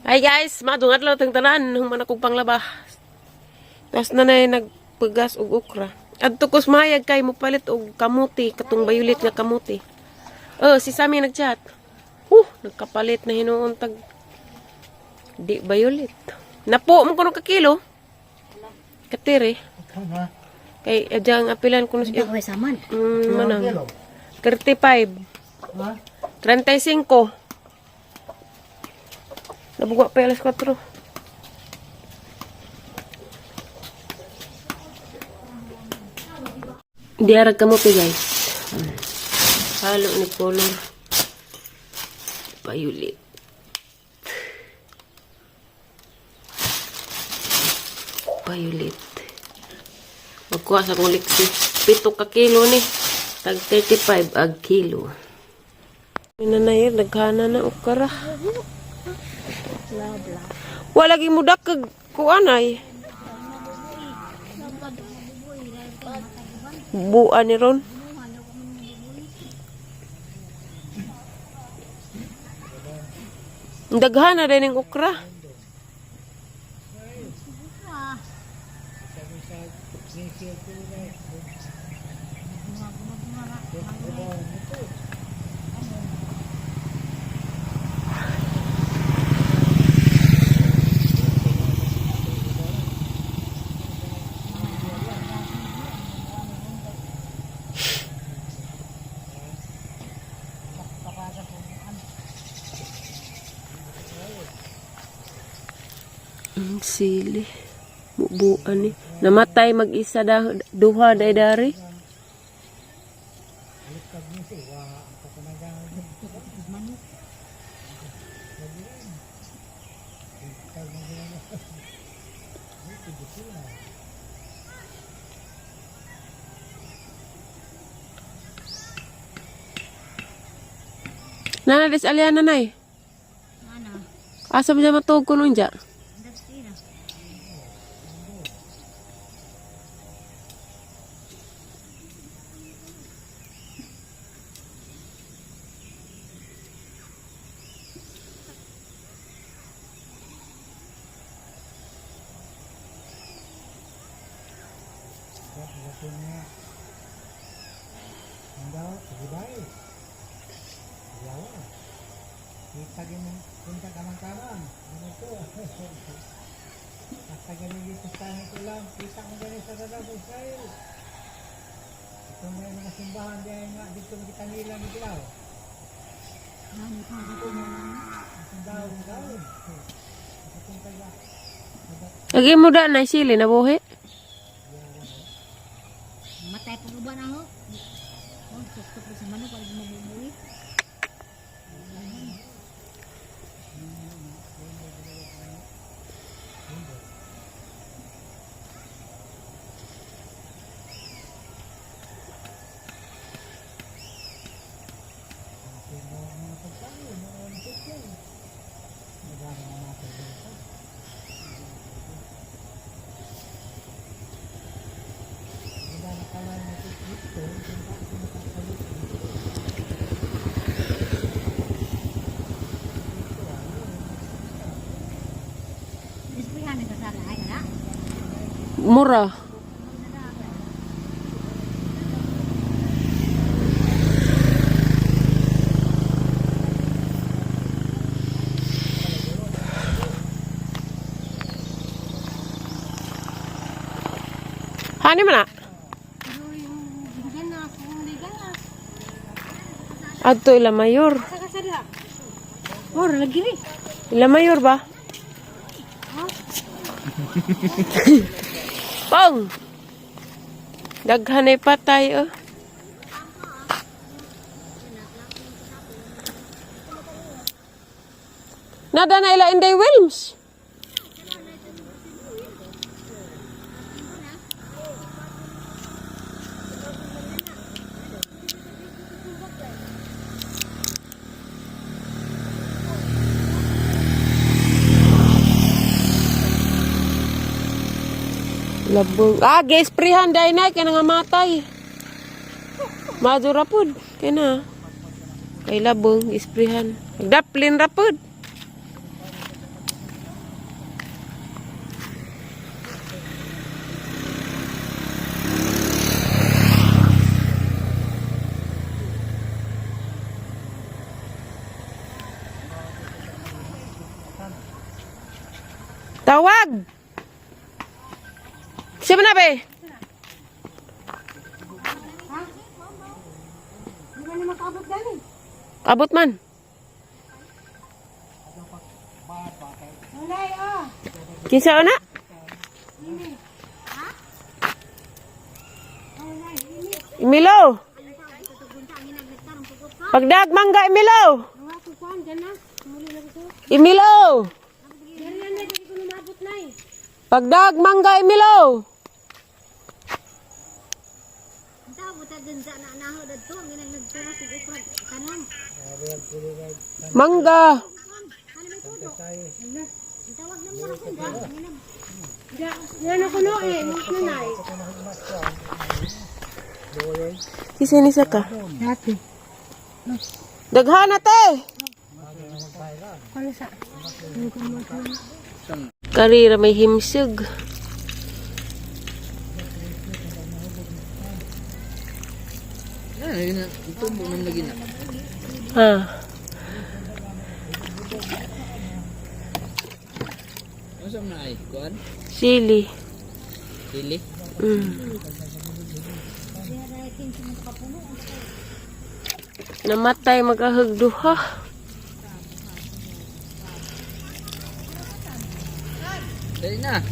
Hi guys, maadong adlaw tang tanan human akong panglaba. Tapos nanay nagpagas og okra. Adto ko mayag kay mo palit og kamuti, katong bayulit nga kamuti. Oh, si Sammy nagchat. Nagkapalit na hinuon tag di bayulit. Napo mo kuno ka kilo. Katire. Kay adyang apilan kuno siya. Hindi saman. Manang. 35. 35. Nabugwa pa alas 4. Diarag kamote guys. Halo ni color. Violet. Violet. Magkuha sa kong liksi. 7 ka kilo ni. Tag 35 ag kilo. Nanay, naghana na ukara. Wala lagi mudak kag kuanay. Buan ni ron. Daghan na din ang okra. Sili. Bubuan ni. Namatay mag-isa da, duha day dari. Nana, des aliana nay. Ano? Asa mo dyan matuog ko nun dyan? Industry na. Lagi mo da na sili na buhi. Matay pa ba na ho? Oh, tuktok sa manok para mabubuhi. Isprihan na sa sala ay kana. Mura. Hani man na? Adto ila mayor. Mura lagi ri. Ila mayor ba? Pong! Daghan ay patay oh. Nada na ila Inday Wilms. Labong. Ah, guys, prihan dahil na kaya nga matay. Madura pod. Kaya na. Kay labong, isprihan. Daplin ra pod. Tawag! Siya na be? Di ba na makaabot gani? Abot man. Wala ah. Kinsa na? Emilo! Pagdag mangga, Emilo! Mga kukuan gana. Muli na ko. Emilo! Dari na na di ko lumabot na eh. Pagdag mangga, Emilo! Mangga! Ngano ko no eh, mo na eh. Kisa ni ka? Dati. Daghan na te! Kano sa? Karira may himsig. Ito mo lagi na. Ha. Ano sa mga ay? Kuan? Sili. Sili? Namatay magahag duha. Dali na.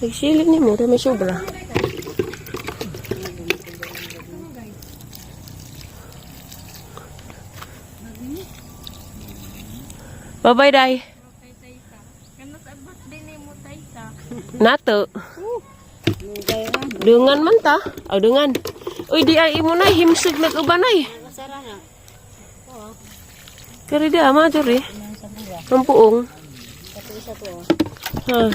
Nagsili ni mo, may sobra. Bye-bye, Day. Nato. Dungan man ta. Aw, dungan. Uy, di ay imo na himsig nag-uban ay. Kari di ama juri. Ang puong. Ha.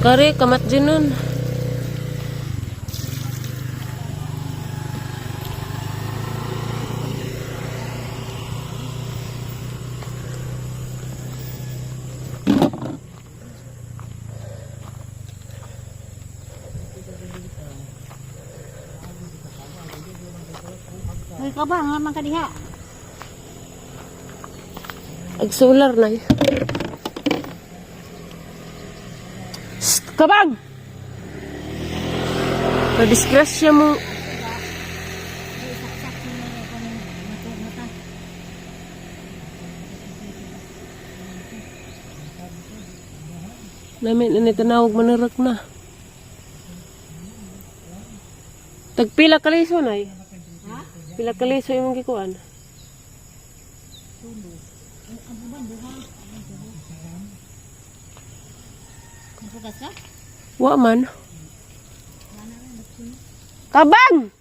Kari kamat din nun. Hoy ka ba nga man ka diha? Ag solar na eh. Shh, kabang! Padisgrasya mo. Namin na tinawag manarak na. Tagpila kaliso na eh. Pila kaliso imong gikuan. Bukas ka? Wa man. Kabang!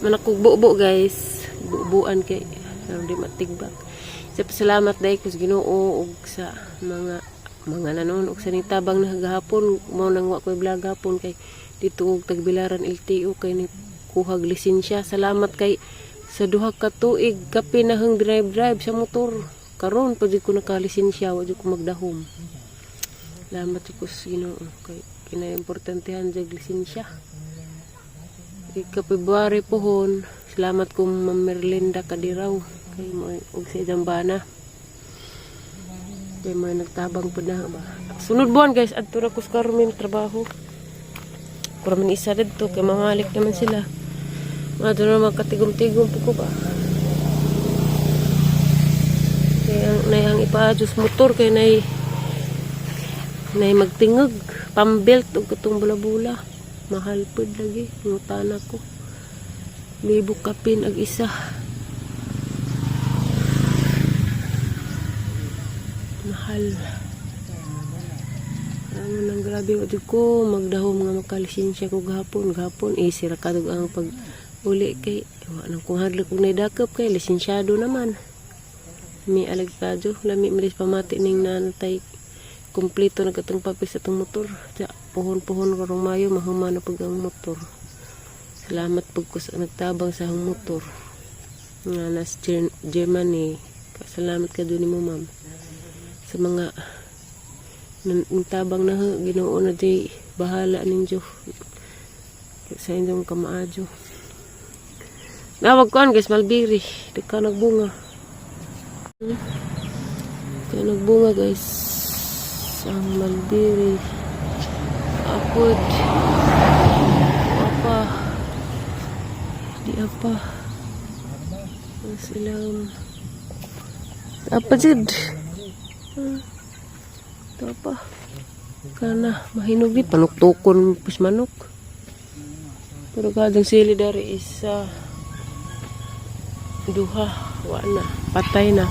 Manakog bubo guys. Bubuan kay aron di matigbak. Sa pasalamat dai kus Ginoo og sa mga mga nanon og sa nitabang na gahapon mao nang wa koy vlog gahapon kay dito og tagbilaran LTO kay ni kuhag lisensya. Salamat kay sa duha ka tuig kape na hang drive drive sa motor. Karon pa jud ko nakalisensya, wa jud ko magdahom. Salamat jud ko sa Ginoo kay kinaimportantehan jag lisensya. Ika February pohon. Salamat ko Ma'am Merlinda Kadiraw kay mo og sa idang bana. Kay mo nagtabang pud na ba. Sunod buwan guys, adto ra ko sa Carmen trabaho. Ako raman isa didto kay mamalik naman sila. Mga doon naman katigom-tigom po ko ba. Kaya ang nayang ipa-adjust motor kay nay magtingog pambelt og katong bula-bula. Mahal pud lagi ngutana ko. Libo kapin ag isa. Mahal. Ano nang grabe wa jud ko magdahom nga makalisensya ko gahapon gahapon eh sira kadog ang pag uli kay wa nang kung hadlok og naidakop kay lisensyado naman. Mi alag kadyo lami malis pamati ning nanatay kumpleto na katong papel sa atong motor. Ja, puhon-puhon karong Mayo mahuman na pag ang motor. Salamat pag ko sa nagtabang sa akong motor. Nga nas Germany. Salamat ka doon mo, ma'am. Sa mga nagtabang na ho, Ginoo na di bahala ninyo sa inyong kamaadyo. Nawag ko guys, malbiri. Di ka nagbunga. Di ka nagbunga, guys. Ang malbiri. Apod. Apa. Di apa. Ang silang. Apa jud? Ito pa. Kana mahinog di panuktukon pus manok. Pero kadang sili dari isa duha wa na patay na.